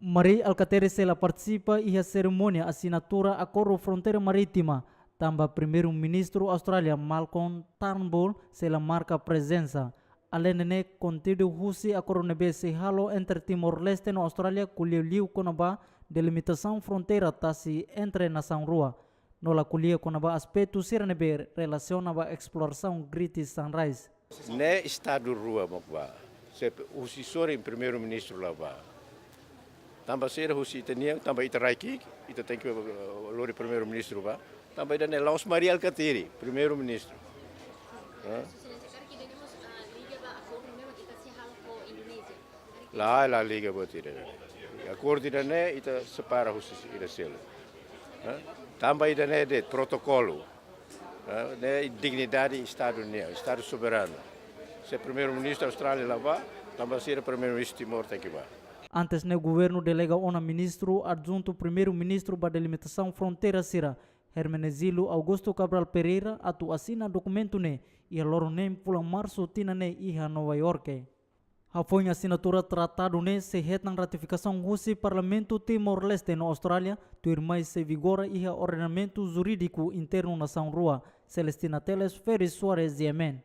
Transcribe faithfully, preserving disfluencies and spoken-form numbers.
Mari Alkatiri sei la partisipa iha serimónia asinatura akordu fronteira marítima, tanba Primeiru-Ministru Austrália Malcolm Turnbull sei la marka prezensa. Aleinde ne'e, konteúdu husi akordu ne'ebé sei halo entre Timor-Leste no Austrália ko'alia liu kona-ba delimitasaun fronteira tasi entre nasaun rua, no la ko'alia kona-ba aspetu sira ne'ebé relasiona ba esplorasaun Great Sunrise. Ne'e estadu rua mak bá. Se husi sorin Primeiru-Ministru la bá. Tanba sira husi ita-nian, tanba ita rai ki'ik, ita tenke, eh, lori Primeiru-Ministru bá. Tanba ida-ne'e la'ós Mari Alkatiri, Primeiru-Ministru. Hã? La, la liga buat ida-ne'e. Akordu ida-ne'e ita separa husi ida seluk. Hã? Tanba ida-ne'e de'it protokolu. Hã? Ne'e dignidade estadu nian, estadu soberanu. Se Primeiru-Ministru Austrália la bá, tanba sira Primeiru-Ministru Timor tenke bá. Antes ne'e, governu delega ona Ministru Adjuntu Primeiru-Ministru ba delimitasaun fronteira sira, Hermenegildo Augusto Cabral Pereira, atu asina dokumentu ne'e iha loron neen fulan Marsu tinan ne'e iha Nova Iorke. Hafoin asinatura tratadu ne'e sei hetan ratifikasaun husi Parlamentu Timor-Leste no Austrália, tuirmai sei vigora iha ordenamentu jurídiku internu nasaun rua. Celestina Teles, Ferry Soares, G M N.